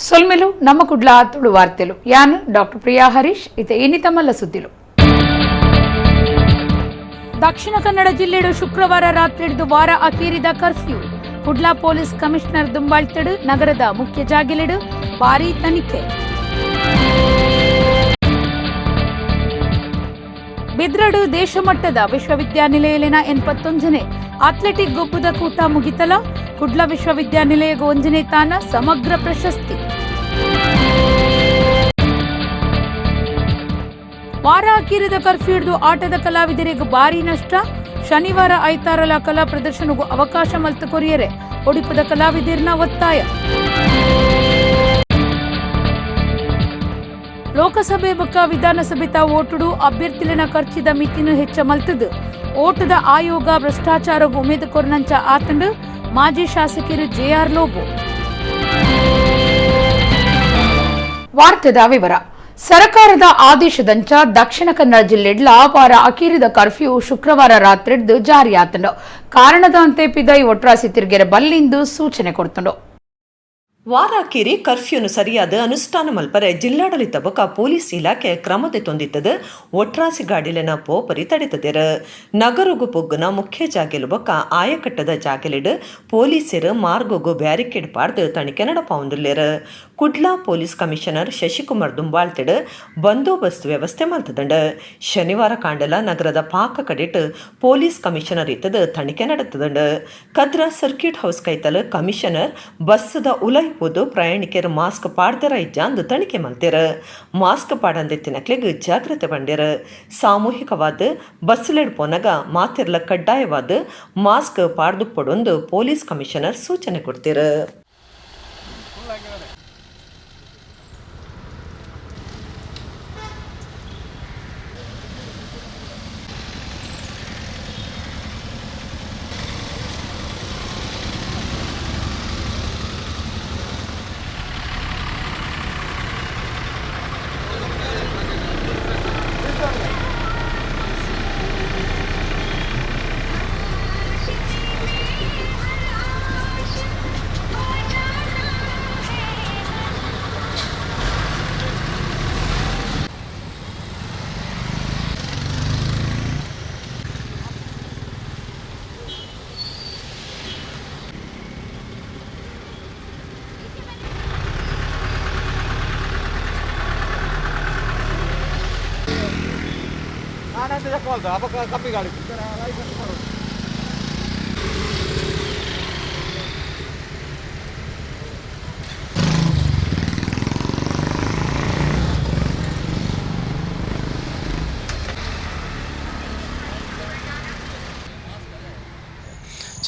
ಸೊಲ್ಮೆಲು ನಮ್ಮ ಕುಡ್ಲ ತುಳು ವಾರ್ತೆಲು. ಯಾನ್ ಡಾಕ್ಟರ್ ಪ್ರಿಯಾ ಹರೀಶ್. ಇತ ಇನಿತಮಲ್ಲ ಸುದ್ದಿಲು. ದಕ್ಷಿಣ ಕನ್ನಡ ಜಿಲ್ಲೆಡು ಶುಕ್ರವಾರ ರಾತ್ರಿಡ್ದು ವಾರ ಅಕೇರಿದ ಕರ್ಫ್ಯೂ. ಕುಡ್ಲ ಪೊಲೀಸ್ ಕಮಿಷನರ್ ದುಂಬಾಳ್ತಡು ನಗರದ ಮುಖ್ಯ ಜಾಗಿಲೆಡು ಭಾರೀ ತನಿಖೆ. ಬಿದ್ರಡು ದೇಶಮಟ್ಟದ ವಿಶ್ವವಿದ್ಯಾನಿಲಯಲಿನ 81ನೇ ಅಥ್ಲೆಟಿಕ್ ಗೊಬ್ಬದ ಕೂಟ ಮುಗಿತಲ. ಕುಡ್ಲ ವಿಶ್ವವಿದ್ಯಾನಿಲಯಗೂ 1ನೇ ತಾನ ಸಮಗ್ರ ಪ್ರಶಸ್ತಿ. ವಾರ ಅಕೀರಿದ ಕರ್ಫ್ಯೂ ಹಿಡಿದು ಆಟದ ಕಲಾವಿದರಿಗೆ ಭಾರಿ ನಷ್ಟ. ಶನಿವಾರ ಐತಾರಲ ಕಲಾ ಪ್ರದರ್ಶನಗೂ ಅವಕಾಶ ಮಲ್ತು ಕೊರಿಯರೆ ಒಡಿಪದ ಕಲಾವಿದರ್ನ ಒತ್ತಾಯ. ಲೋಕಸಭೆ ಬೊಕ್ಕ ವಿಧಾನಸಭೆತ ಓಟುಡು ಅಭ್ಯರ್ಥಿಲಿನ ಖರ್ಚಿದ ಮಿತಿನ ಹೆಚ್ಚ ಮಲ್ತದು ಓಟದ ಆಯೋಗ ಭ್ರಷ್ಟಾಚಾರಗೂ ಉಮೇದು ಕೊರ್ನಂಚ ಆತಂಡು ಮಾಜಿ ಶಾಸಕರು ಜೆಆರ್ ಲೋಬೋ. ವಾರ್ತೆದ ವಿವರ. ಸರ್ಕಾರದ ಆದೇಶದಂಚ ದಕ್ಷಿಣ ಕನ್ನಡ ಜಿಲ್ಲೆಡ್ಲ ವಾರ ಅಕೀರಿದ ಕರ್ಫ್ಯೂ ಶುಕ್ರವಾರ ರಾತ್ರಿಡ್ದು ಜಾರಿಯಾತಂಡು. ಕಾರಣದಂತೆ ಪಿದೈ ಒಟ್ರಾಸಿ ತಿರ್ಗೆರೆ ಬಲ್ಲಿಂದು ಸೂಚನೆ ಕೊಡ್ತಂಡು. ವಾರಾಕೀರಿ ಕರ್ಫ್ಯೂನು ಸರಿಯಾದ ಅನುಷ್ಠಾನ ಮಲ್ಪರೆ ಜಿಲ್ಲಾಡಳಿತ ಬೊಕ ಪೊಲೀಸ್ ಇಲಾಖೆ ಕ್ರಮದೆ ತೊಂದಿತ್ತದು ಒಟ್ರಾಸಿ ಗಾಡಿಲೆನ ಪೋಪರಿ ತಡೆತದೆರು. ನಗರಗು ಪೊಗ್ಗುನ ಮುಖ್ಯ ಜಾಗೆಲು ಬೊಕ ಆಯಕಟ್ಟದ ಜಾಗೆಲಿಡು ಪೊಲೀಸರು ಮಾರ್ಗೋಗು ಬ್ಯಾರಿಕೇಡ್ ಪಾಡ್ದು ತನಿಖೆ ನಡಪಾವುಂದುಲ್ಲೆರು. ಕುಡ್ಲಾ ಪೊಲೀಸ್ ಕಮಿಷನರ್ ಶಶಿಕುಮಾರ್ ದುಂಬಾಳ್ತಿಡು ಬಂದೋಬಸ್ತ್ ವ್ಯವಸ್ಥೆ ಮಲ್ತದಂಡು. ಶನಿವಾರ ಕಾಂಡಲ ನಗರದ ಪಾಕ ಕಡೆಟ್ ಪೊಲೀಸ್ ಕಮಿಷನರ್ ಇತ್ತದು ತನಿಖೆ ನಡೆತದಂಡು. ಕದ್ರ ಸರ್ಕ್ಯೂಟ್ ಹೌಸ್ ಕೈತಲ್ ಕಮಿಷನರ್ ಬಸ್ಸದ ಉಲೈ ಪೋದು ಪ್ರಯಾಣಿಕರು ಮಾಸ್ಕ್ ಪಾಡ್ದರ ಇಜ್ಜಾಂದು ತನಿಖೆ ಮಲ್ತೆರ್. ಮಾಸ್ಕ್ ಪಾಡಂದೆತ್ತಿನಕ್ಲೆಗ್ ಜಾಗ್ರತೆ ಪಂಡೆರ್. ಸಾಮೂಹಿಕವಾದ ಬಸ್ಸುಲೆಡ್ ಪೋನಗ ಮಾತೆರ್ಲ ಕಡ್ಡಾಯವಾದ ಮಾಸ್ಕ್ ಪಾಡ್ದುಪ್ಪೊಡೊಂದು ಪೊಲೀಸ್ ಕಮಿಷನರ್ ಸೂಚನೆ ಕೊಡ್ತೇರ್.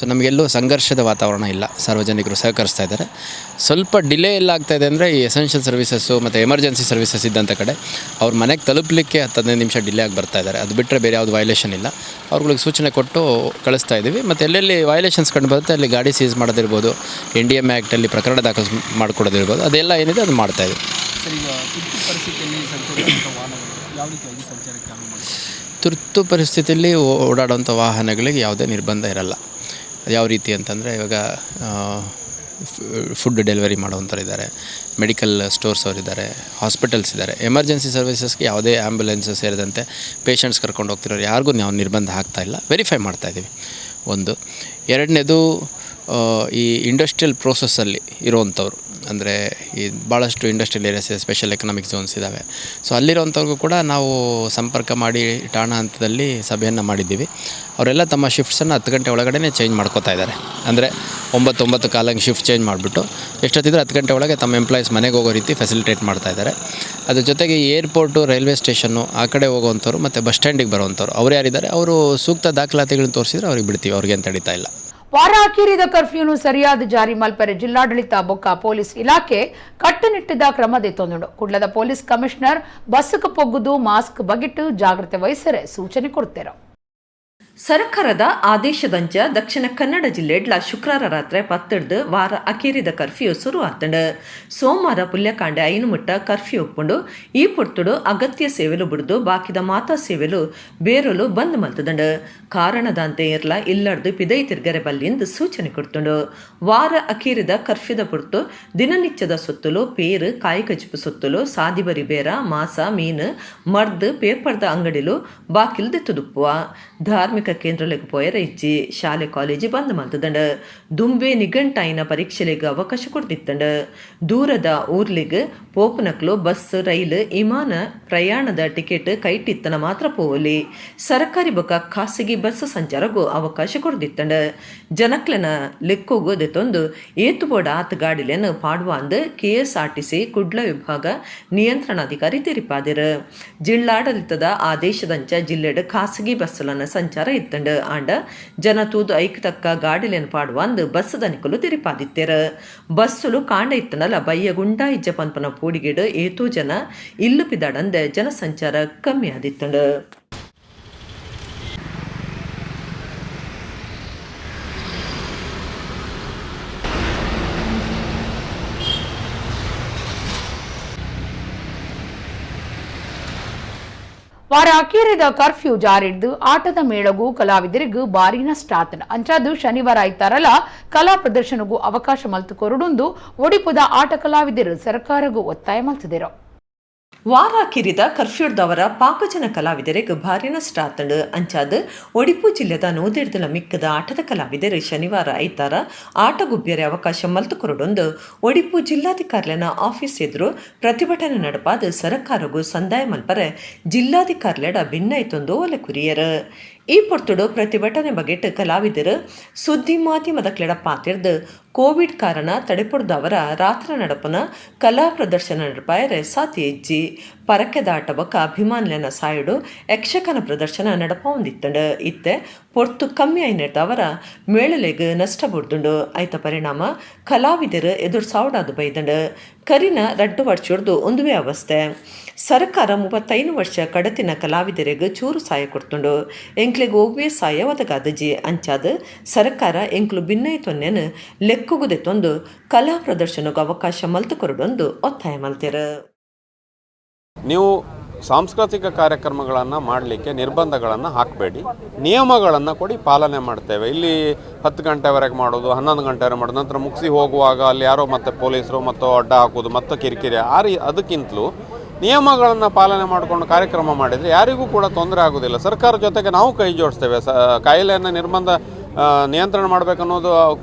ಸೊ ನಮಗೆಲ್ಲೂ ಸಂಘರ್ಷದ ವಾತಾವರಣ ಇಲ್ಲ, ಸಾರ್ವಜನಿಕರು ಸಹಕರಿಸ್ತಾ ಇದ್ದಾರೆ. ಸ್ವಲ್ಪ ಡಿಲೇ ಎಲ್ಲ ಆಗ್ತಾಯಿದೆ ಅಂದರೆ ಈ ಎಸೆನ್ಷಿಯಲ್ ಸರ್ವಿಸಸ್ಸು ಮತ್ತು ಎಮರ್ಜೆನ್ಸಿ ಸರ್ವಿಸಸ್ ಇದ್ದಂಥ ಕಡೆ ಅವ್ರ ಮನೆಗೆ ತಲುಪಲಿಕ್ಕೆ 10-15 ನಿಮಿಷ ಡಿಲೇ ಆಗಿ ಬರ್ತಾ ಇದ್ದಾರೆ. ಅದು ಬಿಟ್ಟರೆ ಬೇರೆ ಯಾವುದು ವೈಲೇಷನ್ ಇಲ್ಲ. ಅವ್ರುಗಳಿಗೆ ಸೂಚನೆ ಕೊಟ್ಟು ಕಳಿಸ್ತಾ ಇದ್ದೀವಿ. ಮತ್ತು ಎಲ್ಲೆಲ್ಲಿ ವೈಲೇಷನ್ಸ್ ಕಂಡು ಬರುತ್ತೆ ಅಲ್ಲಿ ಗಾಡಿ ಸೀಸ್ ಮಾಡೋದಿರ್ಬೋದು, NDMA ಆ್ಯಕ್ಟಲ್ಲಿ ಪ್ರಕರಣ ದಾಖಲು ಮಾಡಿಕೊಡೋದಿರ್ಬೋದು, ಅದೆಲ್ಲ ಏನಿದೆ ಅದು ಮಾಡ್ತಾಯಿದ್ದೀವಿ. ತುರ್ತು ಪರಿಸ್ಥಿತಿಯಲ್ಲಿ ಓಡಾಡುವಂಥ ವಾಹನಗಳಿಗೆ ಯಾವುದೇ ನಿರ್ಬಂಧ ಇರಲ್ಲ. ಯಾವ ರೀತಿ ಅಂತಂದರೆ ಇವಾಗ ಫುಡ್ ಡೆಲಿವರಿ ಮಾಡೋವಂಥವ್ರು ಇದ್ದಾರೆ, ಮೆಡಿಕಲ್ ಸ್ಟೋರ್ಸ್ ಅವರಿದ್ದಾರೆ, ಹಾಸ್ಪಿಟಲ್ಸ್ ಇದ್ದಾರೆ. ಎಮರ್ಜೆನ್ಸಿ ಸರ್ವಿಸಸ್ಗೆ ಯಾವುದೇ ಆ್ಯಂಬುಲೆನ್ಸ್ ಸೇರಿದಂತೆ ಪೇಷಂಟ್ಸ್ ಕರ್ಕೊಂಡು ಹೋಗ್ತಿರೋರು ಯಾರಿಗೂ ನಾವು ನಿರ್ಬಂಧ ಹಾಕ್ತಾಯಿಲ್ಲ, ವೆರಿಫೈ ಮಾಡ್ತಾಯಿದ್ದೀವಿ ಒಂದು. ಎರಡನೇದು ಈ ಇಂಡಸ್ಟ್ರಿಯಲ್ ಪ್ರೋಸೆಸ್ಸಲ್ಲಿ ಇರೋವಂಥವ್ರು, ಅಂದರೆ ಈ ಭಾಳಷ್ಟು ಇಂಡಸ್ಟ್ರಿಯಲ್ ಏರಿಯಾಸ್ ಇದೆ, special economic zones ಇದ್ದಾವೆ. ಸೊ ಅಲ್ಲಿರೋವಂಥವ್ರಿಗೂ ಕೂಡ ನಾವು ಸಂಪರ್ಕ ಮಾಡಿ ಠಾಣಾ ಹಂತದಲ್ಲಿ ಸಭೆಯನ್ನು ಮಾಡಿದ್ದೀವಿ. ಅವರೆಲ್ಲ ತಮ್ಮ ಶಿಫ್ಟ್ಸನ್ನು 10 ಗಂಟೆ ಒಳಗಡೆ ಚೇಂಜ್ ಮಾಡ್ಕೋತಾ ಇದ್ದಾರೆ. ಅಂದರೆ 9, 9 ಕಾಲಂಗೆ ಶಿಫ್ಟ್ ಚೇಂಜ್ ಮಾಡಿಬಿಟ್ಟು ಎಷ್ಟೊತ್ತಿದ್ರೆ 10 ಗಂಟೆ ಒಳಗೆ ತಮ್ಮ ಎಂಪ್ಲಾಯೀಸ್ ಮನೆಗೆ ಹೋಗೋ ರೀತಿ ಫೆಸಿಲಿಟೇಟ್ ಮಾಡ್ತಾಯಿದ್ದಾರೆ. ಅದ್ರ ಜೊತೆಗೆ ಏರ್ಪೋರ್ಟು, ರೈಲ್ವೆ ಸ್ಟೇಷನ್ನು ಆ ಕಡೆ ಹೋಗೋವಂಥವ್ರು ಮತ್ತು ಬಸ್ ಸ್ಟ್ಯಾಂಡಿಗೆ ಬರೋವಂಥವ್ರು ಅವ್ರು ಯಾರಿದ್ದಾರೆ ಅವರು ಸೂಕ್ತ ದಾಖಲಾತಿಗಳನ್ನ ತೋರಿಸಿದ್ರೆ ಅವ್ರಿಗೆ ಬಿಡ್ತೀವಿ, ಅವ್ರಿಗೇನು ತಡೀತಾ ಇಲ್ಲ. ವಾರ ಅಕೀರಿದ ಕರ್ಫ್ಯೂನು ಸರಿಯಾದ ಜಾರಿ ಮಲ್ಪರೆ ಜಿಲ್ಲಾಡಳಿತ ಬೊಕ್ಕ ಪೊಲೀಸ್ ಇಲಾಖೆ ಕಟ್ಟುನಿಟ್ಟಿದ ಕ್ರಮ ದೆತ್ತೊಂದುಂಡು. ಕುಡ್ಲದ ಪೊಲೀಸ್ ಕಮಿಷನರ್ ಬಸ್ಸುకు ಪೊಗ್ಗುದು ಮಾಸ್ಕ್ ಬಗಿಟ್ಟು ಜಾಗ್ರತೆ ವಹಿಸರೆ ಸೂಚನೆ ಕೊಡ್ತೇರು. ಸರ್ಕಾರದ ಆದೇಶದಂಚ ದಕ್ಷಿಣ ಕನ್ನಡ ಜಿಲ್ಲೆಡ್ಲ ಶುಕ್ರವಾರ ರಾತ್ರಿ 10 ವಾರ ಅಕೇರಿದ ಕರ್ಫ್ಯೂ ಶುರು ಆತಂಡು. ಸೋಮವಾರ ಪುಲ್ಯಕಾಂಡೆ 5 ಮುಟ್ಟ ಕರ್ಫ್ಯೂ ಒಪ್ಪುಂಡು. ಈ ಪೊರ್ತುಡು ಅಗತ್ಯ ಸೇವೆಲು ಬುಡ್ದು ಬಾಕಿದ ಮಾತಾ ಸೇವೆಲು ಬೇರೊಲು ಬಂದ್ ಮಲ್ತದಂಡು. ಕಾರಣದಾಂತೆ ಇರ್ಲ ಇಲ್ಲಡ್ದು ಪಿದೈ ತಿರ್ಗರೆ ಬಲ್ಲಿಂದು ಸೂಚನೆ ಕೊಡ್ತುಂಡು. ವಾರ ಅಕೇರಿದ ಕರ್ಫ್ಯೂದ ಪೊರ್ತು ದಿನನಿತ್ಯದ ಸೊತ್ತುಲು, ಪೇರು, ಕಾಯಿಕಜಿಪು ಸೊತ್ತುಲು, ಸಾದಿಬರಿ ಬೇರ, ಮಾಸ, ಮೀನು, ಮರ್ದು, ಪೇಪರ್ದ ಅಂಗಡಿಲು ಬಾಕಿಲ್ ದೆತ್ತುದುಪ್ಪುವ. ಧಾರ್ಮಿಕ ಕೇಂದ್ರಲೆಗ್ ಪೋಯರ ಇಜ್ಜಿ. ಶಾಲೆ ಕಾಲೇಜು ಬಂದ್ ಮಲ್ತದಂಡು. ದುಂಬೆ ನಿಘಂಟಾಯಿನ ಪರೀಕ್ಷೆಲೆಗ್ ಅವಕಾಶ ಕೊಡ್ದಿತ್ತಂಡು. ದೂರದ ಊರ್ಲೆಗ್ ಪೋಪುನಕ್ಲು ಬಸ್, ರೈಲು, ವಿಮಾನ ಪ್ರಯಾಣದ ಟಿಕೆಟ್ ಕೈಟಿತ್ತನ ಮಾತ್ರ ಪೋವಲಿ. ಸರ್ಕಾರಿ ಬೊಕ ಖಾಸಗಿ ಬಸ್ ಸಂಚಾರಗೂ ಅವಕಾಶ ಕೊಡ್ದಿತ್ತಂಡು. ಜನಕ್ಲೆನ ಲೆಕ್ಕೋಗು ದೆತ್ತೊಂದು ಏತು ಬೋಡ ಆತ್ ಗಾಡಿಲೆನ್ ಪಾಡುವ ಅಂದ್ ಕೆಎಸ್ಆರ್ಟಿಸಿ ಕುಡ್ಲ ವಿಭಾಗ ನಿಯಂತ್ರಣಾಧಿಕಾರಿ ತೆರಿಪಾದಿರು. ಜಿಲ್ಲಾಡಳಿತದ ಆದೇಶದಂಚ ಜಿಲ್ಲೆಡ್ ಖಾಸಗಿ ಬಸ್ಸುಲನ ಸಂಚಾರ ಇತ್ತಂಡು. ಆಂಡ ಜನ ತೂದು ಐಕ್ ತಕ್ಕ ಗಾಡಿಲೆನ್ ಪಾಡುವಂದು ಬಸ್ ದನಿಕುಲು ತೆರಿಪಾದಿತ್ತೇರು. ಬಸ್ಸುಲು ಕಾಂಡ ಇತ್ತನಲ ಬಯ್ಯ ಗುಂಡಾ ಇಜ್ಜ ಪನ್ಪನ ಪೂಡಿಗೆಡು ಏತೋ ಜನ ಇಲ್ಲು ಪಿದಾಡಂದೆ ಜನಸಂಚಾರ ಕಮ್ಮಿ ಆದಿತ್ತಂಡು. ವಾರ ಅಕೇರಿದ ಕರ್ಫ್ಯೂ ಜಾರಿಡ್ದು ಆಟದ ಮೇಳಗೂ ಕಲಾವಿದರಿಗೂ ಭಾರಿ ನಷ್ಟ ಆತನ. ಅಂಚಾದು ಶನಿವಾರ ಐತಾರಲ ಕಲಾ ಪ್ರದರ್ಶನಗೂ ಅವಕಾಶ ಮಲ್ತು ಕೊರಡುಂದು ಒಡಿಪುದ ಆಟ ಕಲಾವಿದರು ಸರ್ಕಾರಗೂ ಒತ್ತಾಯ ಮಲ್ತಿದರು. ವಾರ ಕಿರಿದ ಕರ್ಫ್ಯೂಡ್ದವರ ಪಾಕಜನ ಕಲಾವಿದರಿಗೆ ಭಾರಿ ನಷ್ಟ ಆತಂಡು. ಅಂಚಾದ ಒಡಿಪು ಜಿಲ್ಲೆದ ನೂದೆಡ್ದಲ ಮಿಕ್ಕದ ಆಟದ ಕಲಾವಿದರು ಶನಿವಾರ ಐತಾರ ಆಟ ಗುಬ್ಬಿಯರೆ ಅವಕಾಶ ಮಲ್ತು ಕೊರಡೊಂದು ಒಡಿಪು ಜಿಲ್ಲಾಧಿಕಾರಿಲನ ಆಫೀಸ್ ಎದುರು ಪ್ರತಿಭಟನೆ ನಡಪಾದ ಸರ್ಕಾರಗೂ ಸಂದಾಯ ಮಲ್ಪರೆ ಜಿಲ್ಲಾಧಿಕಾರಿಲೆಡ ಭಿನ್ನೈತೊಂದು ಒಲೆ ಕುರಿಯರು. ಈ ಪೊರ್ತುಡು ಪ್ರತಿಭಟನೆ ಬಗೆಟ್ ಕಲಾವಿದರು ಸುದ್ದಿ ಮಾಧ್ಯಮದ ಕ್ಲೆಡ ಪಾತಿರ್ದು ಕೋವಿಡ್ ಕಾರಣ ತಡೆಪೊಡ್ದವರ ರಾತ್ರ ನಡಪನ ಕಲಾ ಪ್ರದರ್ಶನ ನಡಪಾಯರೆ ಸಾತಿ ಹೆಜ್ಜಿ ಪರಕೆದಾಟ ಬೊಕ ಅಭಿಮಾನಿಲೆನ ಸಾಯುಡು ಯಕ್ಷಗಾನ ಪ್ರದರ್ಶನ ನಡಪೊಂದಿತ್ತಂಡು. ಇತ್ತೆ ಪೊರ್ತು ಕಮ್ಮಿ ಐನೆಡ್ದವರ ಮೇಳಲೆಗ್ ನಷ್ಟ ಬುಡ್ದುಂಡು. ಐತ ಪರಿಣಾಮ ಕಲಾವಿದರು ಎದುರು ಸಾವಡಾದು ಬೈದಂಡು. ಕರಿನ ರಡ್ಡು ವರ್ಷಡ್ದು ಒಂದುವೇ ಅವಸ್ಥೆ. ಸರ್ಕಾರ 35 ವರ್ಷ ಕಡತಿನ ಕಲಾವಿದರಿಗೆ ಚೂರು ಸಾಯ ಕೊಡ್ತುಂಡು. ಎಂಕ್ಲೆಗ್ ಒವ್ವೇ ಸಾಯ ಒದಗಾದಜಿ. ಅಂಚಾದ ಸರ್ಕಾರ ಎಂಕ್ಲು ಭಿನ್ನೈತೊನ್ನೆನ್ ಲೆಕ್ಕುಗುದೆತ್ತೊಂದು ಕಲಾ ಪ್ರದರ್ಶನಕ್ಕೆ ಅವಕಾಶ ಮಲ್ತು ಕೊರಡೊಂದು ಒತ್ತಾಯ ಮಲ್ತಿರು. ನೀವು ಸಾಂಸ್ಕೃತಿಕ ಕಾರ್ಯಕ್ರಮಗಳನ್ನು ಮಾಡಲಿಕ್ಕೆ ನಿರ್ಬಂಧಗಳನ್ನು ಹಾಕಬೇಡಿ, ನಿಯಮಗಳನ್ನು ಕೊಡಿ, ಪಾಲನೆ ಮಾಡ್ತೇವೆ. ಇಲ್ಲಿ 10 ಗಂಟೆವರೆಗೆ ಮಾಡೋದು, 11 ಗಂಟೆವರೆಗೆ ಮಾಡೋದು, ನಂತರ ಮುಗಿಸಿ ಹೋಗುವಾಗ ಅಲ್ಲಿ ಯಾರೋ ಮತ್ತೆ ಪೊಲೀಸರು ಮತ್ತು ಅಡ್ಡ ಹಾಕೋದು ಮತ್ತು ಕಿರಿಕಿರಿ ಅದಕ್ಕಿಂತಲೂ ನಿಯಮಗಳನ್ನು ಪಾಲನೆ ಮಾಡಿಕೊಂಡು ಕಾರ್ಯಕ್ರಮ ಮಾಡಿದರೆ ಯಾರಿಗೂ ಕೂಡ ತೊಂದರೆ ಆಗೋದಿಲ್ಲ. ಸರ್ಕಾರ ಜೊತೆಗೆ ನಾವು ಕೈ ಜೋಡಿಸ್ತೇವೆ. ಕಾಯಿಲೆಯನ್ನು ನಿರ್ಬಂಧ ನಿಯಂತ್ರಣ ಮಾಡಬೇಕನ್ನೋದು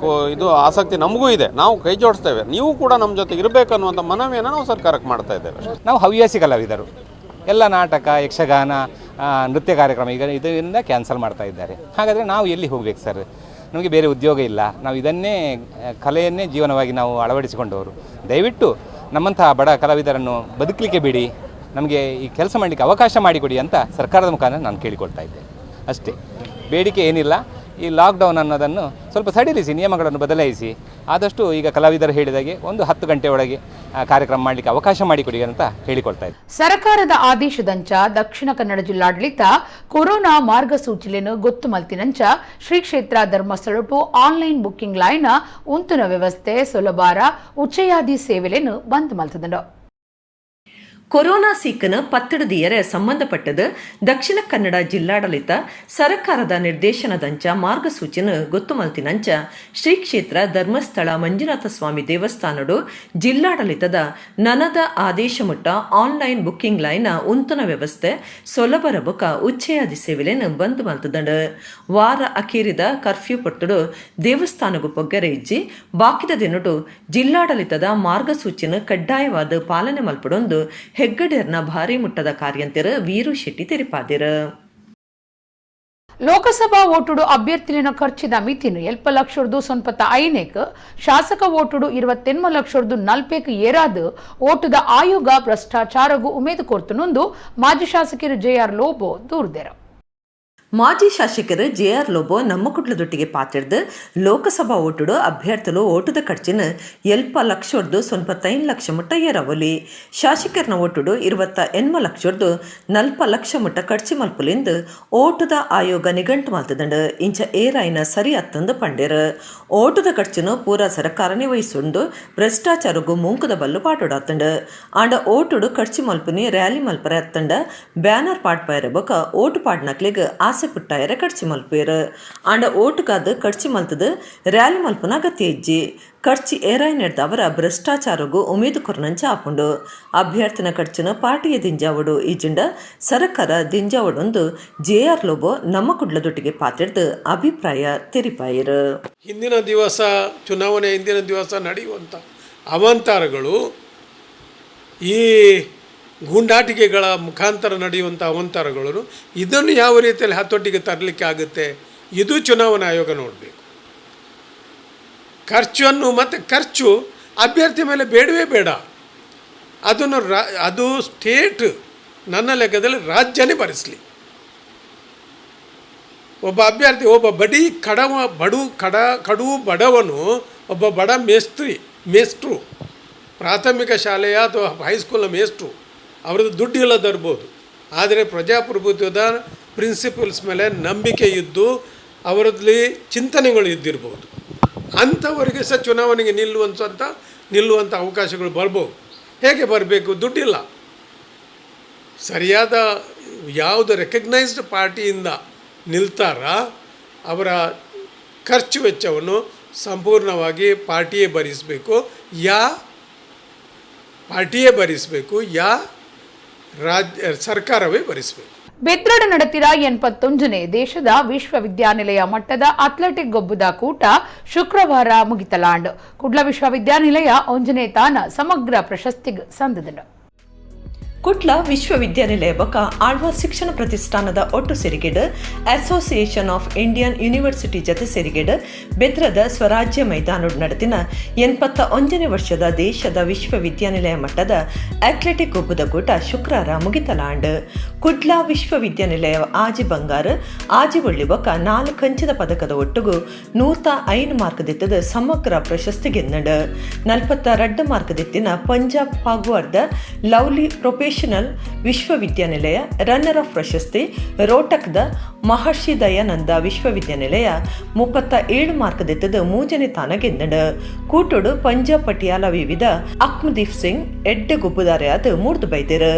ಇದು ಆಸಕ್ತಿ ನಮಗೂ ಇದೆ, ನಾವು ಕೈ ಜೋಡಿಸ್ತೇವೆ. ನೀವು ಕೂಡ ನಮ್ಮ ಜೊತೆ ಇರಬೇಕನ್ನುವಂಥ ಮನವಿಯನ್ನು ನಾವು ಸರ್ಕಾರಕ್ಕೆ ಮಾಡ್ತಾ ಇದ್ದೇವೆ. ನಾವು ಹವ್ಯಾಸಿ ಕಲಾವಿದರು, ಎಲ್ಲ ನಾಟಕ, ಯಕ್ಷಗಾನ, ನೃತ್ಯ ಕಾರ್ಯಕ್ರಮ ಈಗ ಇದರಿಂದ ಕ್ಯಾನ್ಸಲ್ ಮಾಡ್ತಾ ಇದ್ದಾರೆ. ಹಾಗಾದರೆ ನಾವು ಎಲ್ಲಿ ಹೋಗಬೇಕು ಸರ್? ನಮಗೆ ಬೇರೆ ಉದ್ಯೋಗ ಇಲ್ಲ. ನಾವು ಇದನ್ನೇ ಕಲೆಯನ್ನೇ ಜೀವನವಾಗಿ ನಾವು ಅಳವಡಿಸಿಕೊಂಡವರು. ದಯವಿಟ್ಟು ನಮ್ಮಂತಹ ಬಡ ಕಲಾವಿದರನ್ನು ಬದುಕಲಿಕ್ಕೆ ಬಿಡಿ, ನಮಗೆ ಈ ಕೆಲಸ ಮಾಡಲಿಕ್ಕೆ ಅವಕಾಶ ಮಾಡಿಕೊಡಿ ಅಂತ ಸರ್ಕಾರದ ಮುಖಾಂತರ ನಾನು ಕೇಳಿಕೊಳ್ತಾ ಇದ್ದೇನೆ ಅಷ್ಟೇ. ಬೇಡಿಕೆ ಏನಿಲ್ಲ. ಈ ಲಾಕ್ಡೌನ್ ಅನ್ನೋದನ್ನು ಸ್ವಲ್ಪ ಸಡಿಲಿಸಿ, ನಿಯಮಗಳನ್ನು ಬದಲಾಯಿಸಿ, ಆದಷ್ಟು ಈಗ ಕಲಾವಿದರು ಹೇಳಿದಾಗೆ ಒಂದು 10 ಗಂಟೆ ಒಳಗೆ ಕಾರ್ಯಕ್ರಮ ಮಾಡಲಿಕ್ಕೆ ಅವಕಾಶ ಮಾಡಿಕೊಡಿ ಅಂತ ಹೇಳಿಕೊಳ್ತಾ ಇದ್ದಾರೆ. ಸರ್ಕಾರದ ಆದೇಶದಂಚ ದಕ್ಷಿಣ ಕನ್ನಡ ಜಿಲ್ಲಾಡಳಿತ ಕೊರೋನಾ ಮಾರ್ಗಸೂಚಿಯನ್ನು ಗೊತ್ತು ಮಲ್ತಿನಂಚ ಶ್ರೀ ಕ್ಷೇತ್ರ ಧರ್ಮಸ್ಥಳಟು online booking line ಉಂತುನ ವ್ಯವಸ್ಥೆ ಸುಲಭಾರ ಉಚ್ಚಯಾದಿ ಸೇವೆಯನ್ನು ಬಂದ್ ಮಲ್ತದಂಡು. ಕೊರೋನಾ ಸೀಕನ ಪತ್ತಡದಿಯರೆ ಸಂಬಂಧಪಟ್ಟது ದಕ್ಷಿಣ ಕನ್ನಡ ಜಿಲ್ಲಾಡಳಿತ ಸರ್ಕಾರದ ನಿರ್ದೇಶನದಂಚ ಮಾರ್ಗಸೂಚಿನ ಗೊತ್ತು ಮಲ್ತಿನಂಚ ಶ್ರೀ ಕ್ಷೇತ್ರ ಧರ್ಮಸ್ಥಳ ಮಂಜುನಾಥ ಸ್ವಾಮಿ ದೇವಸ್ಥಾನಡು ಜಿಲ್ಲಾಡಳಿತದ ನನದ ಆದೇಶ ಮುಟ್ಟ online booking line ಉಂತನ ವ್ಯವಸ್ಥೆ ಸೊಲಬರ ಬೊಕ ಉಚ್ಚಯಾದಿ ಸೇವೆಲೆನ್ ಬಂದ್ ಮಲ್ತದಂಡು. ವಾರ ಅಕೇರಿದ ಕರ್ಫ್ಯೂ ಪೊರ್ತುಡು ದೇವಸ್ಥಾನಗು ಪೊಗ್ಗೆರೆ ಇಜ್ಜಿ ಬಾಕಿದ ದಿನಡು ಜಿಲ್ಲಾಡಳಿತದ ಮಾರ್ಗಸೂಚಿನ ಕಡ್ಡಾಯವಾದ ಪಾಲನೆ ಮಲ್ಪಡೊಂದು ಹೆಗ್ಗಡೆರ್ನ ಭಾರಿ ಮುಟ್ಟದ ಕಾರ್ಯಂತೆರ್ ವೀರು ಶೆಟ್ಟಿ ತೆರಿಪಾದಿರು. ಲೋಕಸಭಾ ಓಟುಡು ಅಭ್ಯರ್ಥಿಲಿನ ಖರ್ಚಿದ ಮಿತಿನು 7 ಲಕ್ಷದ್ದು 95 ಶಾಸಕ ಓಟುಡು 28 ಲಕ್ಷದ್ದು 40 ಏರಾದು ಓಟುದ ಆಯೋಗ ಭ್ರಷ್ಟಾಚಾರಗೂ ಉಮೇದು ಕೊರ್ತುನೊಂದು ಮಾಜಿ ಶಾಸಕರು ಜೆಆರ್ ಲೋಬೋ ದೂರ್ದೆರು. ಮಾಜಿ ಶಾಸಕರು ಜೆ ಆರ್ ಲೋಬೋ ನಮ್ಮ ಕುಡ್ಲದೊಟ್ಟಿಗೆ ಪಾತಿರ್ದು ಲೋಕಸಭಾ ಓಟುಡು ಅಭ್ಯರ್ಥಿಲು ಓಟುದ ಖರ್ಚಿನ ಎಲ್ಪ ಲಕ್ಷರ್ದು 0.5 ಲಕ್ಷ ಮುಟ್ಟ ಏರವಲಿ. ಶಾಸಕರನ ಓಟುಡು 28 ಲಕ್ಷರ್ದು 40 ಲಕ್ಷ ಮುಟ್ಟ ಖರ್ಚು ಮಲ್ಪುಲಿಂದು ಓಟುದ ಆಯೋಗ ನಿಘಂಟು ಮಲ್ತದಂಡು. ಇಂಚ ಏರಾಯಿನ ಸರಿ ಅತ್ತಂದು ಪಂಡೇರು. ಓಟುದ ಖರ್ಚಿನ ಪೂರಾ ಸರಕಾರನೇ ವಹಿಸುಂಡು ಭ್ರಷ್ಟಾಚಾರಗೂ ಮೂಂಕುದ ಬಲ್ಲು ಪಾಟುಡಾತಂಡು. ಆಂಡ ಓಟುಡು ಖರ್ಚು ಮಲ್ಪುನಿ ರ್ಯಾಲಿ ಮಲ್ಪರೆ ಅತ್ತಂಡ ಬ್ಯಾನರ್ ಪಾಡ್ಪಾಯರ ಬೊಕ ಓಟು ಪಾಡ್ನಕ್ಲೆಗ್ ಆಸೆ ಪುಟ್ಟಾಯರ ಖರ್ಚು ಮಲ್ಪೇರು. ಆಂಡ ಓಟುಗಾದ ಖರ್ಚು ಮಲ್ತದು ರ್ಯಾಲಿ ಮಲ್ಪುನ ಅಗತ್ಯ ಇಜ್ಜಿ. ಖರ್ಚು ಏರಾಯ್ ಅವರ ಭ್ರಷ್ಟಾಚಾರಗೂ ಉಮೇದು ಕೊರ್ನಂಚ ಆಪುಂಡು. ಅಭ್ಯರ್ಥಿನ ಖರ್ಚಿನ ಪಾರ್ಟಿಯ ದಿಂಜಾವಡು ಈಜಿಂಡ ಸರಕಾರ ದಿಂಜಾವಡೊಂದು ಜೆ ಆರ್ ಲೋಬೋ ನಮ್ಮ ಕುಡ್ಲದೊಟ್ಟಿಗೆ ಪಾತಿರ್ದು ಅಭಿಪ್ರಾಯ ತೆರಿಪಾಯಿರು. ಹಿಂದಿನ ದಿವಸ ಚುನಾವಣೆ ಹಿಂದಿನ ದಿವಸ ನಡೆಯುವಂಥ ಅವಾಂತರಗಳು, ಈ ಗೂಂಡಾಟಿಕೆಗಳ ಮುಖಾಂತರ ನಡೆಯುವಂಥ ಅವಾಂತರಗಳನ್ನು ಇದನ್ನು ಯಾವ ರೀತಿಯಲ್ಲಿ ಹತೋಟಿಗೆ ತರಲಿಕ್ಕೆ ಆಗುತ್ತೆ, ಇದು ಚುನಾವಣಾ ಆಯೋಗ ನೋಡಬೇಕು. ಖರ್ಚನ್ನು ಮತ್ತು ಖರ್ಚು ಅಭ್ಯರ್ಥಿ ಮೇಲೆ ಬೇಡವೇ ಬೇಡ. ಅದನ್ನು ಅದು ಸ್ಟೇಟ್ ನನ್ನ ಲೆಕ್ಕದಲ್ಲಿ ರಾಜ್ಯನೇ ಭರಿಸಲಿ. ಒಬ್ಬ ಅಭ್ಯರ್ಥಿ, ಒಬ್ಬ ಬಡಿ ಕಡವ ಬಡು ಕಡ ಕಡು ಬಡವನು, ಒಬ್ಬ ಬಡ ಮೇಸ್ಟ್ರು, ಪ್ರಾಥಮಿಕ ಶಾಲೆಯ ಅಥವಾ ಹೈಸ್ಕೂಲ್ನ ಮೇಸ್ಟ್ರು, ಅವರದ್ದು ದುಡ್ಡು ಇಲ್ಲದಿರ್ಬೋದು, ಆದರೆ ಪ್ರಜಾಪ್ರಭುತ್ವದ ಪ್ರಿನ್ಸಿಪಲ್ಸ್ ಮೇಲೆ ನಂಬಿಕೆ ಇದ್ದು ಅವರಲ್ಲಿ ಚಿಂತನೆಗಳು ಇದ್ದಿರ್ಬೋದು. ಅಂಥವರಿಗೆ ಸಹ ಚುನಾವಣೆಗೆ ನಿಲ್ಲುವಂಥ ಅವಕಾಶಗಳು ಬರ್ಬೋದು. ಹೇಗೆ ಬರಬೇಕು? ದುಡ್ಡಿಲ್ಲ. ಸರಿಯಾದ ಯಾವುದು ರೆಕಗ್ನೈಸ್ಡ್ ಪಾರ್ಟಿಯಿಂದ ನಿಲ್ತಾರ ಅವರ ಖರ್ಚು ವೆಚ್ಚವನ್ನು ಸಂಪೂರ್ಣವಾಗಿ ಪಾರ್ಟಿಯೇ ಭರಿಸಬೇಕು, ಯಾ ಪಾರ್ಟಿಯೇ ಭರಿಸಬೇಕು, ಯಾ ರಾಜ್ಯ ಸರ್ಕಾರವೇ ಭರಿಸಬೇಕು. ಬೆದ್ರಡ ನಡೆತಿರ 81ನೇ ದೇಶದ ವಿಶ್ವವಿದ್ಯಾನಿಲಯ ಮಟ್ಟದ ಅಥ್ಲೆಟಿಕ್ ಗೊಬ್ಬುದ ಕೂಟ ಶುಕ್ರವಾರ ಮುಗಿತಲಾಂಡ್. ಕುಡ್ಲ ವಿಶ್ವವಿದ್ಯಾನಿಲಯ 1ನೇ ತಾನ ಸಮಗ್ರ ಪ್ರಶಸ್ತಿಗೆ ಸಂದದನು. ಕುಡ್ಲ ವಿಶ್ವವಿದ್ಯಾನಿಲಯ ಬೊಕ ಆಳ್ವಾ ಶಿಕ್ಷಣ ಪ್ರತಿಷ್ಠಾನದ ಒಟ್ಟು ಸೇರಿಗೆಡ್ association of Indian university ಜತೆ ಸೇರಿಗೆಡ್ ಬೆದ್ರದ ಸ್ವರಾಜ್ಯ ಮೈದಾನಡ್ ನಡೆತಿನ 81ನೇ ವರ್ಷದ ದೇಶದ ವಿಶ್ವವಿದ್ಯಾನಿಲಯ ಮಟ್ಟದ ಅಥ್ಲೆಟಿಕ್ ಗೊಬ್ಬುದ ಕೂಟ ಶುಕ್ರವಾರ ಮುಗಿತಲಾಂಡ್. ಕುಡ್ಲ ವಿಶ್ವವಿದ್ಯಾನಿಲಯ 6 ಬಂಗಾರ 6 ಒಳ್ಳಿ ಬೊಕ 4 ಕಂಚಿದ ಪದಕದ ಒಟ್ಟುಗು 105 ಮಾರ್ಕ್ ದಿತ್ತದ ಸಮಗ್ರ ಪ್ರಶಸ್ತಿ ಗೆನ್ನಡ್. 42 ಮಾರ್ಕ್ ದಿತ್ತಿನ ಪಂಜಾಬ್ ಫಾಗ್ವಾರ್ದ ಲವ್ಲಿ ಪ್ರೊಫೆಷನಲ್ ವಿಶ್ವವಿದ್ಯಾನಿಲಯ ರನ್ನರ್ ಆಫ್ ಪ್ರಶಸ್ತಿ, ರೋಟಕ್ದ ಮಹರ್ಷಿ ದಯಾನಂದ ವಿಶ್ವವಿದ್ಯಾನಿಲಯ 37 ಮಾರ್ಕ್ ದಿತ್ತದ 3ನೇ ತಾನ ಗೆನ್ನಡ್. ಕೂಟೋಡು ಪಂಜಾಬ್ ಪಟಿಯಾಲ ವಿವಿಧ ಅಕ್ಮದೀಪ್ ಸಿಂಗ್ ಎಡ್ಡೆ ಗುಬ್ಬುದಾರೆಯಾದ ಮೂರ್ದು ಬೈದಿರು.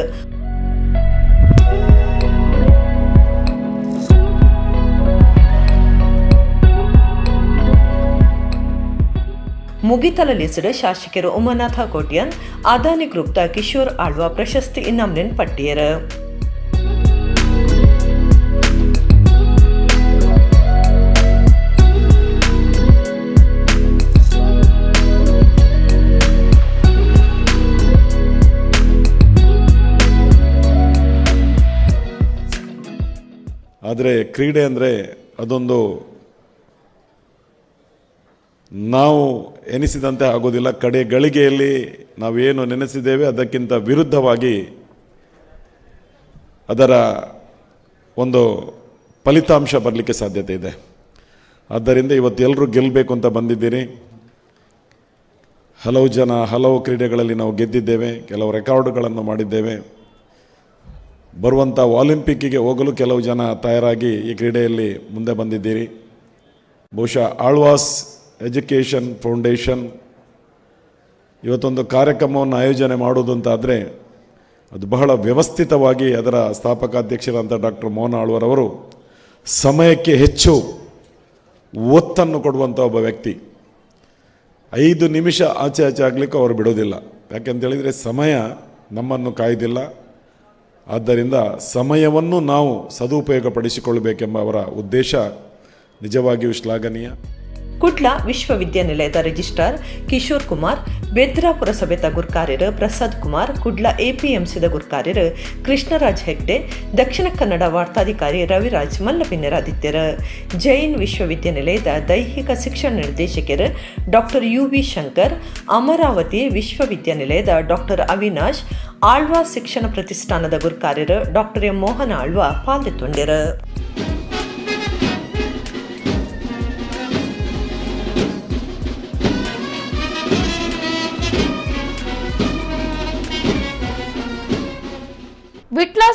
ಮುಗಿತಲ ಲಿಸಡ್ ಶಾಸಕರು ಉಮಾನಾಥ ಕೋಟ್ಯನ್, ಅದಾನಿ ಗ್ರೂಪ್ದ ಕಿಶೋರ್ ಆಳ್ವಾ ಪ್ರಶಸ್ತಿ ಇನಾಮ್ಲೆನ್ ಪಟ್ಟಿಯರು. ಆದರೆ ಕ್ರೀಡೆ ಅಂದರೆ ಅದೊಂದು ನಾವು ಎನಿಸಿದಂತೆ ಆಗೋದಿಲ್ಲ. ಕಡೆ ಗಳಿಗೆಯಲ್ಲಿ ನಾವೇನು ನೆನೆಸಿದ್ದೇವೆ ಅದಕ್ಕಿಂತ ವಿರುದ್ಧವಾಗಿ ಅದರ ಒಂದು ಫಲಿತಾಂಶ ಬರಲಿಕ್ಕೆ ಸಾಧ್ಯತೆ ಇದೆ. ಆದ್ದರಿಂದ ಇವತ್ತು ಎಲ್ಲರೂ ಗೆಲ್ಲಬೇಕು ಅಂತ ಬಂದಿದ್ದೀರಿ. ಹಲವು ಜನ ಹಲವು ಕ್ರೀಡೆಗಳಲ್ಲಿ ನಾವು ಗೆದ್ದಿದ್ದೇವೆ, ಕೆಲವು ರೆಕಾರ್ಡ್ಗಳನ್ನು ಮಾಡಿದ್ದೇವೆ. ಬರುವಂಥ ಒಲಿಂಪಿಕ್ಕಿಗೆ ಹೋಗಲು ಕೆಲವು ಜನ ತಯಾರಾಗಿ ಈ ಕ್ರೀಡೆಯಲ್ಲಿ ಮುಂದೆ ಬಂದಿದ್ದೀರಿ. ಬಹುಶಃ ಆಳ್ವಾಸ್ ಎಜುಕೇಷನ್ ಫೌಂಡೇಶನ್ ಇವತ್ತೊಂದು ಕಾರ್ಯಕ್ರಮವನ್ನು ಆಯೋಜನೆ ಮಾಡೋದು ಅಂತಾದರೆ ಅದು ಬಹಳ ವ್ಯವಸ್ಥಿತವಾಗಿ ಅದರ ಸ್ಥಾಪಕಾಧ್ಯಕ್ಷರಾದಂಥ ಡಾಕ್ಟರ್ ಮೋಹನ್ ಆಳ್ವರವರು ಸಮಯಕ್ಕೆ ಹೆಚ್ಚು ಒತ್ತನ್ನು ಕೊಡುವಂಥ ಒಬ್ಬ ವ್ಯಕ್ತಿ. 5 ನಿಮಿಷ ಆಚೆ ಆಚೆ ಆಗಲಿಕ್ಕೂ ಅವರು ಬಿಡೋದಿಲ್ಲ. ಯಾಕೆಂತೇಳಿದರೆ ಸಮಯ ನಮ್ಮನ್ನು ಕಾಯ್ದಿಲ್ಲ. ಆದ್ದರಿಂದ ಸಮಯವನ್ನು ನಾವು ಸದುಪಯೋಗಪಡಿಸಿಕೊಳ್ಳಬೇಕೆಂಬ ಅವರ ಉದ್ದೇಶ ನಿಜವಾಗಿಯೂ ಶ್ಲಾಘನೀಯ. ಕುಡ್ಲ ವಿಶ್ವವಿದ್ಯಾನಿಲಯದ ರಿಜಿಸ್ಟ್ರಾರ್ ಕಿಶೋರ್ ಕುಮಾರ್, ಬೆದ್ರ ಪುರಸಭೆತ ಗುರ್ಕಾರ್ಯರು ಪ್ರಸಾದ್ ಕುಮಾರ್, ಕುಡ್ಲ ಎಪಿಎಂಸಿದ ಗುರ್ಕಾರ್ಯರು ಕೃಷ್ಣರಾಜ್ ಹೆಗ್ಡೆ, ದಕ್ಷಿಣ ಕನ್ನಡ ವಾರ್ತಾಧಿಕಾರಿ ರವಿರಾಜ್ ಮಲ್ಲಪಿನ್ನರಾದಿತ್ಯರು, ಜೈನ್ ವಿಶ್ವವಿದ್ಯಾನಿಲಯದ ದೈಹಿಕ ಶಿಕ್ಷಣ ನಿರ್ದೇಶಕರು ಡಾಕ್ಟರ್ ಯುವಿ ಶಂಕರ್, ಅಮರಾವತಿ ವಿಶ್ವವಿದ್ಯಾನಿಲಯದ ಡಾಕ್ಟರ್ ಅವಿನಾಶ್, ಆಳ್ವಾ ಶಿಕ್ಷಣ ಪ್ರತಿಷ್ಠಾನದ ಗುರ್ಕಾರ್ಯರು ಡಾಕ್ಟರ್ ಎಂ ಮೋಹನ್ ಆಳ್ವಾ ಪಾಲ್ಗೊಂಡರು.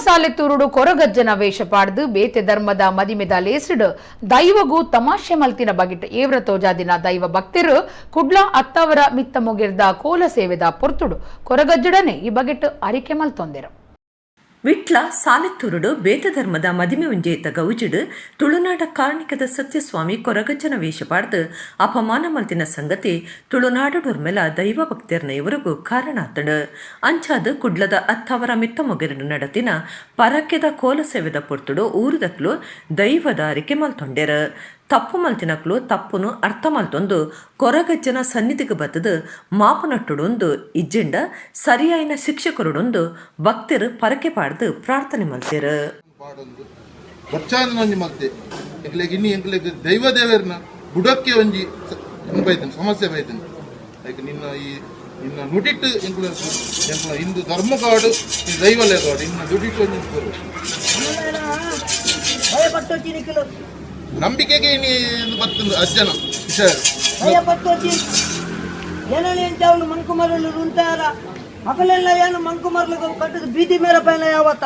ಸಾಲೆತ್ತೂರುಡು ಕೊರಗಜ್ಜನ ವೇಷ ಪಾಡ್ದು ಬೇತೆ ಧರ್ಮದ ಮದಿಮೆದ ಲೇಸುಡು ದೈವಗೂ ತಮಾಷೆ ಮಲ್ತಿನ ಬಗಿಟ್ ಏವ್ರ ತೋಜಾದಿನ ದೈವ ಭಕ್ತರು ಕುಡ್ಲ ಅತ್ತವರ ಮಿತ್ತ ಮುಗಿರ್ದ ಕೋಲ ಸೇವೆದ ಪೊರ್ತುಡು ಕೊರಗಜ್ಜಡನೆ ಈ ಬಗೆಟ್ ಅರಿಕೆ ಮಲ್ತೊಂದೆರು. ವಿಟ್ಲ ಸಾಲೆತ್ತೂರುಡು ಬೇತೆ ಧರ್ಮದ ಮದಿಮೆ ಉಂಜೇತ ಗೌಜಿಡು ತುಳುನಾಡ ಕಾರ್ಣಿಕದ ಸತ್ಯಸ್ವಾಮಿ ಕೊರಗಜ್ಜನ ವೇಷ ಪಾಡ್ದು ಅಪಮಾನ ಮಲ್ತಿನ ಸಂಗತಿ ತುಳುನಾಡುಡೊರ್ಮೆಲ ದೈವ ಭಕ್ತರ್ನ ಇವರಿಗೂ ಕಾರಣ ಆತಂಡು. ಅಂಚಾದ ಕುಡ್ಲದ ಅತ್ತವರ ಮಿತ್ತ ಮೊಗೆರಡು ನಡತಿನ ಪರಕೆದ ಕೋಲ ಸೇವೆದ ಪೊರ್ತುಡು ಊರುದಕ್ಲು ದೈವದ ಅರಿಕೆ ಮಲ್ತೊಂಡೆರು. ತಪ್ಪು ಮಲ್ತಿನಕ್ಲು ತಪ್ಪುನು ಅರ್ಥ ಮಲ್ತೊಂದು ಕೊರಗಜ್ಜನ ಸನ್ನಿಧಿಗೆ ಬತ್ತದು ಮಾಪನಟ್ಟುಡೊಂದು ಇಜ್ಜಿಂಡ ಸರಿಯಾಯಿನ ಶಿಕ್ಷಕರುಡೊಂದು ಭಕ್ತರು ಪರಕೆ ಪಾಡ್ದು ಪ್ರಾರ್ಥನೆ ಮಲ್ತೇರು. ಎಂಕ್ಲೆಗ್ ಇನ್ನಿ ಎಂಕ್ಲೆಗ್ ದೈವ ದೇವರ್ನ ಬುಡಕ್ಕೆ ಒಂಜಿ ಬೈದನ್ ಸಮಸ್ಯೆ ಬೈದನ್. ಲೈಕ್ ನಿನ್ನ ಈ ನಿನ್ನ ನುಡಿಟ್ಟು ಎಂಕ್ಲ ಎಂಕ್ಲ ಹಿಂದೂ ಧರ್ಮ ಕಾಡು, ಈ ದೈವಲೇ ಕಾಡು, ಇನ್ನ ದುಡಿಟ್ಟು ಒಂಜಿ ನಂಬಿಕೆಗೆ ಇನಿ ಬತ್ತುಂಡು ಅಜ್ಜನ ಹುಷಾರು. ಭಯಪಟ್ಟೋಚಿ ಏನని ಮನ್ಕುಮರಲು ఉంటాರ ಅಕಲೆಲ್ಲ ಏನು ಮನ್ಕುಮರ್ಲು ಕಟ್ಟದ ಬೀದಿ ಮೇರ ಪೈನ ಯಾವತ್ತ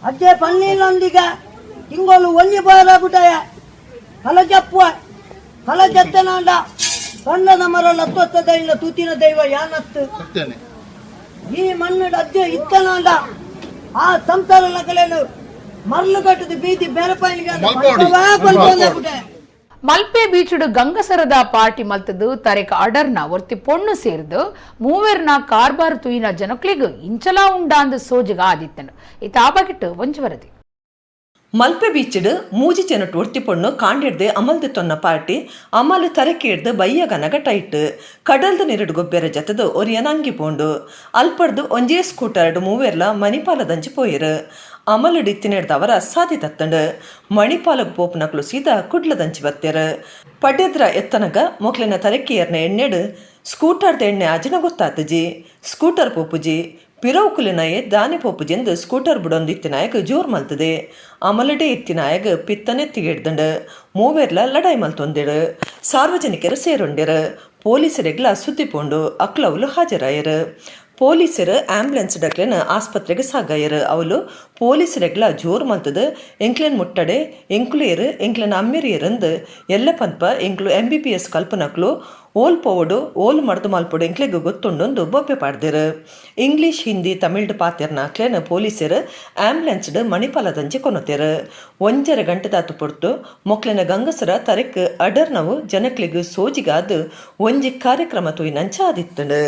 ಅಜ್ಜೆ ಪನ್ನೀಲೊಂದಿಗ ತಿಂಗಳು ಒಂಜಿ ಬೋರ ಬುಟಾಯ ಕಲ ಜಪ್ಪುವ ಕಲ ಜತ್ತನಾಂಡ ಸಣ್ಣದ ಮರ ಲತ್ವತ್ತದ ಇಲ್ಲ ತೂತಿನ ದೈವ ಯಾನತ್ತು ಈ ಮಣ್ಣು ಅಜ್ಜೆ ಇತ್ತನಾಂಡ ಆ ಸಂಸಾರ ನಕಲೇನು ಮರಳು ಕಟ್ಟದ ಬೀದಿ ಬೇರೆ ಪೈನಿಗೆ. ಮಲ್ಪೆ ಬೀಚುಡು ಗಂಗಸರದ ಪಾರ್ಟಿ ಮಲ್ತದು ತರೆಕ ಅಡರ್ನ ಒರ್ತಿ ಪೊಣ್ಣು ಸೇರ್ದು ಮೂವೆರ್ನ ಕಾರ್ಬಾರ್ ತುಯಿನ ಜನಕ್ಲಿಗ್ ಇಂಚಲಾ ಉಂಡಾಂದು ಸೋಜಿಗ ಆದಿತ್ತನು. ಇತ್ತ ಆ ಬಗೆಟ್ ಒಂಜಿ ವರದಿ. ಮಲ್ಪೆ ಬೀಚ್ಡ್ ಮೂಜಿ ಜನಟ್ ಒರ್ತಿ ಪೊಣ್ಣು ಕಾಂಡಿಡ್ದು ಅಮಲ್ದು ತೊನ್ನ ಪಾರ್ಟಿ ಅಮಲ್ ತರಕೇಡ್ದು ಬಯ್ಯ ಗನಗ ಟೈಟ್ ಕಡಲ್ದ ನಿರಡು ಗೊಬ್ಬೆರ ಜತದು ಒರಿಯನ ಅಂಗಿ ಪೋಂಡು ಅಲ್ಪಡ್ದು ಒಂಜೇ ಸ್ಕೂಟರ್ಡ್ ಮೂವೆರ್ಲ ಮಣಿಪಾಲದಂಚಿ ಪೋಯಿರು. ಅಮಲುಡು ಇತ್ತಿನೆಡ್ದವರ ಸಾದಿ ತತ್ತಂಡು ಮಣಿಪಾಲಗ್ ಪೋಪುನಕ್ಲು ಸೀದಾ ಕುಡ್ಲದಂಚಿ ಬತ್ತೆರು. ಪಡ್ಡೆದ್ರ ಎತ್ತನಗ ಮೊಕ್ಲೆನ ತರಕಿಯರ್ನ ಎಣ್ಣೆಡು ಸ್ಕೂಟರ್ದ ಎಣ್ಣೆ ಆಜಿನ ಗೊತ್ತಾತಜಿ. ಸ್ಕೂಟರ್ ಪೋಪುಜಿ ಪಿರವುಕುಲಿನಯೆ ದಾನಿ ಪೋಪುಜೆಂದು ಸ್ಕೂಟರ್ ಬುಡೊಂದು ಇತ್ತಿನಾಯಗ್ ಜೋರ್ ಮಲ್ತದೆ. ಅಮಲಡೆ ಇತ್ತಿನಾಯಗ್ ಪಿತ್ತನೆ ತಿಗೆಡ್ದಂಡು ಮೂವೆರ್ಲ ಲಡಾಯಿ ಮಲ್ತೊಂದೆಡು. ಸಾರ್ವಜನಿಕರು ಸೇರೊಂಡೆರು. ಪೊಲೀಸರಿಗ್ಲ ಸುದ್ದಿ ಪೋಂಡು ಅಕ್ಲವ್ಲು ಹಾಜರಾಯರು. ಪೊಲೀಸರು ಆಂಬ್ಯುಲೆನ್ಸ್ ಡಕ್ಲೆನ ಆಸ್ಪತ್ರೆಗೆ ಸಾಗಾಯರು. ಅವಲು ಪೊಲೀಸರೆಗ್ಲ ಜೋರ್ ಮಲ್ತದು ಎಂಕ್ಲೆನ್ ಮುಟ್ಟಡೆ ಎಂಕ್ಲೇರು ಎಂಕ್ಲೆನ ಅಮ್ಮೆರಿಯರಂದು ಎಲ್ಲ ಪನ್ಪ ಎಂಕ್ಲು ಎಂಬಿಬಿಎಸ್ ಕಲ್ಪನಕ್ಲು ಓಲ್ ಪೋವಡು ಓಲ್ ಮಡ್ದು ಮಲ್ಪೊಡು ಎಂಕ್ಲೆಗ್ ಗೊತ್ತುಂಡೊಂದು ಬೊಬ್ಬೆ ಪಾಡ್ದೆರು. ಇಂಗ್ಲಿಷ್ ಹಿಂದಿ ತಮಿಳ್ಡ್ ಪಾತೆರ್ನ ಅಕ್ಲೆನ ಪೊಲೀಸರು ಆಂಬ್ಯುಲೆನ್ಸ್ಡ್ ಮಣಿಪಾಲದಂಚೆ ಕೊನೊತೆರು. 1.5 ಗಂಟೆದಾತು ಪೊರ್ತು ಮೊಕ್ಲೆನ ಗಂಗಸರ ತರೆಕ್ ಅಡರ್ನವು ಜನಕ್ಲೆಗ್ ಸೋಜಿಗಾದ್ ಒಂಜಿ ಕಾರ್ಯಕ್ರಮ ತೂಯಿನಂಚ ಆದಿತ್ತಂಡು.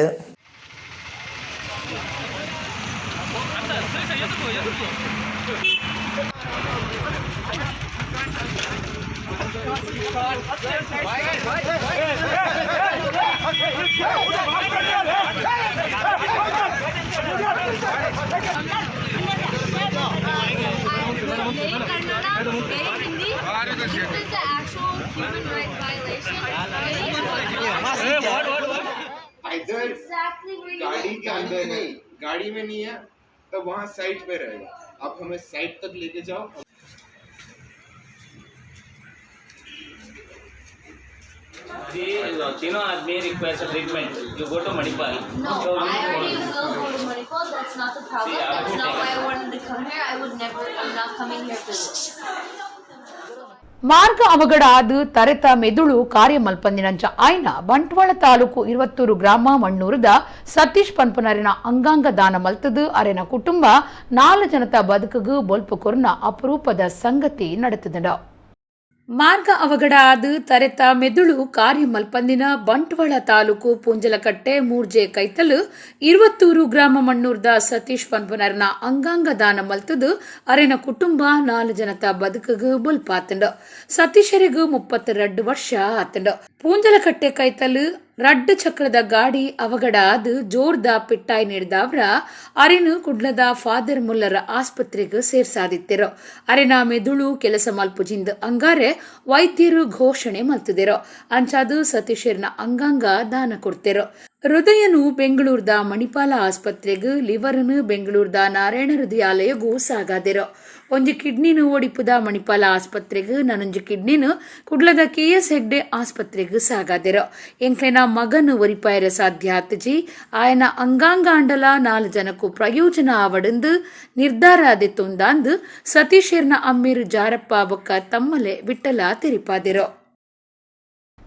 This is an actual human rights violation. Exactly where you गाड़ी के अंदर नहीं, गाड़ी में नहीं है तब वहाँ साइड पे रहेगा। आप हमें साइड तक लेके जाओ। तीनों आदमी request treatment. You go to Manipal. No, I already will go to Manipal. That's not the problem. That's not why I wanted to come here. I would never. I'm not coming here for this. ಮಾರ್ಗ ಅವಘಡ ಆದ್ ತರೆತ ಮೆದುಳು ಕಾರ್ಯಮಲ್ಪಂದಿನಂಚ ಆಯ್ನ ಬಂಟ್ವಾಳ ತಾಲೂಕು ಇರುವತ್ತೂರು ಗ್ರಾಮ ಮಣ್ಣೂರದ ಸತೀಶ್ ಪನ್ಪನರಿನ ಅಂಗಾಂಗ ದಾನ ಮಲ್ತದು ಅರೆನ ಕುಟುಂಬ 4 ಜನತ ಬದುಕುಗು ಬೊಲ್ಪು ಕೊರ್ನ ಅಪರೂಪದ ಸಂಗತಿ ನಡೆತದಂಡ. ಮಾರ್ಗ ಅವಘಡ ಆದ್ ತರೆತ ಮೆದುಳು ಕಾರ್ಯಮಲ್ಪಂದಿನ ಬಂಟ್ವಾಳ ತಾಲೂಕು ಪೂಂಜಲಕಟ್ಟೆ ಮೂರ್ಜೆ ಕೈತಲು ಇರುವತ್ತೂರು ಗ್ರಾಮ ಮಣ್ಣೂರ್ದ ಸತೀಶ್ ಪನ್ಪನರ್ನ ಅಂಗಾಂಗ ದಾನ ಮಲ್ತದು ಅರೆನ ಕುಟುಂಬ 4 ಜನತ ಬದುಕುಗು ಬೊಲ್ಪಾತಂಡ. ಸತೀಶರಿಗೂ 32 ವರ್ಷ ಆತಂಡ. ಪೂಂಜಲಕಟ್ಟೆ ಕೈತಲು ರಡ್ಡು ಚಕ್ರದ ಗಾಡಿ ಅವಘಡ ಆದ್ ಜೋರ್ದ ಪಿಟ್ಟಾಯಿ ನೀಡಿದವರ ಅರೆನು ಕುಡ್ಲದ ಫಾದರ್ ಮುಲ್ಲರ ಆಸ್ಪತ್ರೆಗೆ ಸೇರ್ಸಾದಿತ್ತಿರೋ. ಅರೆನ ಮೆದುಳು ಕೆಲಸ ಮಲ್ಪುಜಿಂದ ಅಂಗಾರೆ ವೈದ್ಯರು ಘೋಷಣೆ ಮಲ್ತದಿರೋ. ಅಂಚಾದು ಸತೀಶರ್ನ ಅಂಗಾಂಗ ದಾನ ಕೊಡ್ತಿರೋ. ಹೃದಯನು ಬೆಂಗಳೂರದ ಮಣಿಪಾಲ ಆಸ್ಪತ್ರೆಗ್, ಲಿವರ್ನು ಬೆಂಗಳೂರದ ನಾರಾಯಣ ಹೃದಯಾಲಯಗೂ ಸಾಗಾದಿರು. ಒಂಜಿ ಕಿಡ್ನಿನು ಒಡಿಪುದ ಮಣಿಪಾಲ ಆಸ್ಪತ್ರೆಗ್, ನನೊಂಜಿ ಕಿಡ್ನಿನು ಕುಡ್ಲದ ಕೆಎಸ್ ಹೆಗ್ಡೆ ಆಸ್ಪತ್ರೆಗ್ ಸಾಗಾದಿರು. ಎಂಕ್ಲೆನ ಮಗನು ಒರಿಪಾಯರೆ ಸಾಧ್ಯ ಆತಜಿ, ಆಯನ ಅಂಗಾಂಗ ಅಂಡಲ 4 ಜನಕ್ಕೂ ಪ್ರಯೋಜನ ಆವಡಂದು ನಿರ್ಧಾರ ಆದಿತ್ತೊಂದಾಂದು ಸತೀಶೇರ್ನ ಅಮ್ಮೇರು ಜಾರಪ್ಪ ಬೊಕ್ಕ ತಮ್ಮಲೆ ವಿಠಲ ತೆರಿಪಾದಿರು.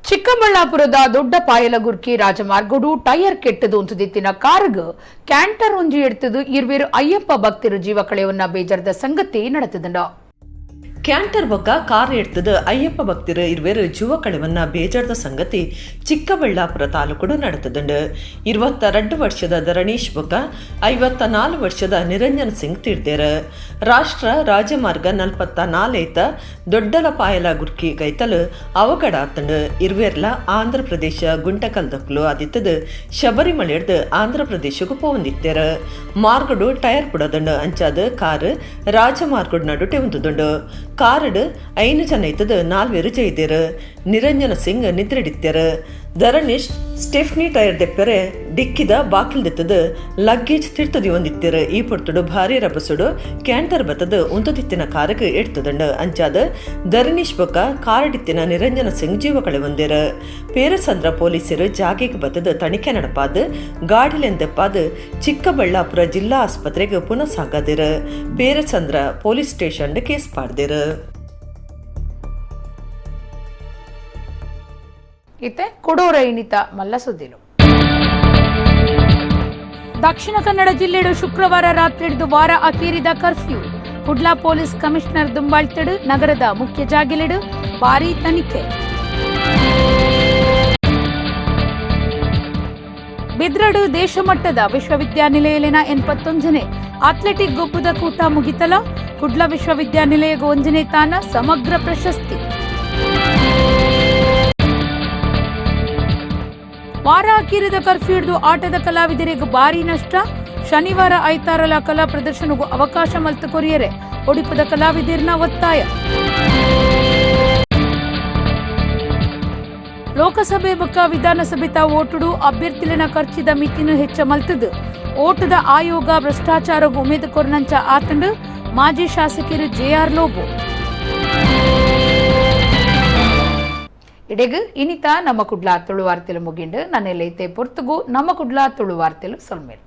ಚಿಕ್ಕಬಳ್ಳಾಪುರದ ದೊಡ್ಡ ಪಾಯಲಗುರ್ಕಿ ರಾಜಮಾರ್ಗಡು ಟೈರ್ ಕೆಟ್ಟದು ಅಂತಿತ್ತಿನ ಕಾರುಗ್ ಕ್ಯಾಂಟರ್ ಒಂಜಿ ಎಡ್ತದು ಇರ್ವೇರು ಅಯ್ಯಪ್ಪ ಭಕ್ತರು ಜೀವ ಕಳೆಯವನ್ನ ಬೇಜಾರದ ಸಂಗತಿ ನಡೆತದಂಡ. ಕ್ಯಾಂಟರ್ ಬೊಕ್ಕ ಕಾರ್ ಎಡ್ತದ ಅಯ್ಯಪ್ಪ ಭಕ್ತರು ಇರ್ವೇರು ಜೀವ ಕಳೆವನ್ನ ಬೇಜಾರದ ಸಂಗತಿ ಚಿಕ್ಕಬಳ್ಳಾಪುರ ತಾಲೂಕುಡು ನಡೆತದಂಡು. 22 ವರ್ಷದ ಧರಣೀಶ್ ಬೊಕ್ಕ 54 ವರ್ಷದ ನಿರಂಜನ್ ಸಿಂಗ್ ತೀರ್ದೇರು. ರಾಷ್ಟ್ರ ರಾಜಮಾರ್ಗ 44 ಐತ ದೊಡ್ಡಲ ಪಾಯಲ ಗುರ್ಕಿ ಕೈತಲು ಅವಘಡ ಆತಂಡು. ಇರ್ವೇರ್ಲ ಆಂಧ್ರ ಪ್ರದೇಶ ಗುಂಟಕಲ್ದಕ್ಲು ಆದಿತ್ತದು ಶಬರಿಮಲೆ ಹಿಡ್ದು ಆಂಧ್ರ ಪ್ರದೇಶಕ್ಕೂ ಪೋವಂದಿತ್ತೇರು. ಮಾರ್ಗಡು ಟೈರ್ ಪುಡದಂಡು ಅಂಚಾದ ಕಾರು ರಾಜಮಾರ್ಗಡು ನಡುಟೆ ಉಂತುದುಂಡು. ಕಾರಡು 5 ಜನ ಇತ್ತದು 4 ಜೈದೇರು. ನಿರಂಜನ ಸಿಂಗ್ ನಿದ್ರೆಡಿತ್ತೇರು. ಧರಣೀಶ್ ಸ್ಟೆಫ್ನಿ ಟೈರ್ ದೆಪ್ಪರೆ ಡಿಕ್ಕಿದ ಬಾಕಿಲ್ದೆತ್ತದು ಲಗ್ಗೇಜ್ ತಿರ್ತದಿ ಒಂದಿತ್ತೇರು. ಈ ಪೊರ್ತುಡು ಭಾರಿ ರಭಸುಡು ಕ್ಯಾಂಟರ್ ಬತ್ತದು ಉಂತದಿತ್ತಿನ ಕಾರಕ್ಕೆ ಎಡ್ತದಂಡು. ಅಂಚಾದ ಧರಣೀಶ್ ಬೊಕ್ಕ ಕಾರಡಿತ್ತಿನ ನಿರಂಜನ ಸಿಂಗ್ ಜೀವ ಕಳೆ ಒಂದೇರು. ಪೇರಸಂದ್ರ ಪೊಲೀಸರು ಜಾಗೆಗೆ ಬತ್ತದು ತನಿಖೆ ನಡಪಾದ ಗಾಡಿಲೆಂದೆಪ್ಪಾದ ಚಿಕ್ಕಬಳ್ಳಾಪುರ ಜಿಲ್ಲಾ ಆಸ್ಪತ್ರೆಗೆ ಪುನಃ ಸಾಗಾದಿರು. ಪೇರಸಂದ್ರ ಪೊಲೀಸ್ ಸ್ಟೇಷನ್ ಕೇಸ್ ಪಾಡ್ದಿರು. ಇತ್ತೆ ಕೊಡೋರ ಇನಿತ ಮಲ್ಲ ಸುದ್ದಿಲು. ದಕ್ಷಿಣ ಕನ್ನಡ ಜಿಲ್ಲೆಡು ಶುಕ್ರವಾರ ರಾತ್ರಿ ಹಿಡಿದು ವಾರ ಅಕೇರಿದ ಕರ್ಫ್ಯೂ. ಕುಡ್ಲಾ ಪೊಲೀಸ್ ಕಮಿಷನರ್ ದುಂಬಾಳ್ತಡು ನಗರದ ಮುಖ್ಯ ಜಾಗಿಲೆಡು ಭಾರೀ ತನಿಖೆ. ಬಿದ್ರಡು ದೇಶಮಟ್ಟದ ವಿಶ್ವವಿದ್ಯಾನಿಲಯಲಿನ 81ನೇ ಅಥ್ಲೆಟಿಕ್ ಗೊಬ್ಬದ ಕೂಟ ಮುಗಿತಲ. ಕುಡ್ಲಾ ವಿಶ್ವವಿದ್ಯಾನಿಲಯಗೂ 1ನೇ ತಾನ ಸಮಗ್ರ ಪ್ರಶಸ್ತಿ. ವಾರ ಅಕೀರಿದ ಕರ್ಫ್ಯೂ ಹಿಡಿದು ಆಟದ ಕಲಾವಿದರಿಗೆ ಭಾರಿ ನಷ್ಟ. ಶನಿವಾರ ಐತಾರಲ ಕಲಾ ಪ್ರದರ್ಶನಗೂ ಅವಕಾಶ ಮಲ್ತು ಕೊರಿಯರೆ ಒಡಿಪದ ಕಲಾವಿದರ್ನ ಒತ್ತಾಯ. ಲೋಕಸಭೆ ಬೊಕ್ಕ ವಿಧಾನಸಭೆ ಓಟುಡು ಅಭ್ಯರ್ಥಿಲಿನ ಖರ್ಚಿದ ಮಿತಿನೂ ಹೆಚ್ಚ ಮಲ್ತದು. ಓಟದ ಆಯೋಗ ಭ್ರಷ್ಟಾಚಾರಗೂ ಉಮೇದು ಕೊರ್ನಂಚ ಆತಂಡು ಮಾಜಿ ಶಾಸಕರು ಜೆಆರ್ ಲೋಬೋ. ಇಡೆಗ್ ಇನಿತ ನಮ್ಮ ಕುಡ್ಲಾ ತುಳುವಾರ್ತೆಲು ಮುಗಿಂಡು. ನನ್ನೆಲ್ಲೈತೆ ಪೊರ್ತುಗು ನಮ್ಮ ಕುಡ್ಲಾ ತುಳುವಾರ್ತೆಲು ಸೊಲ್ಮೇಲ್.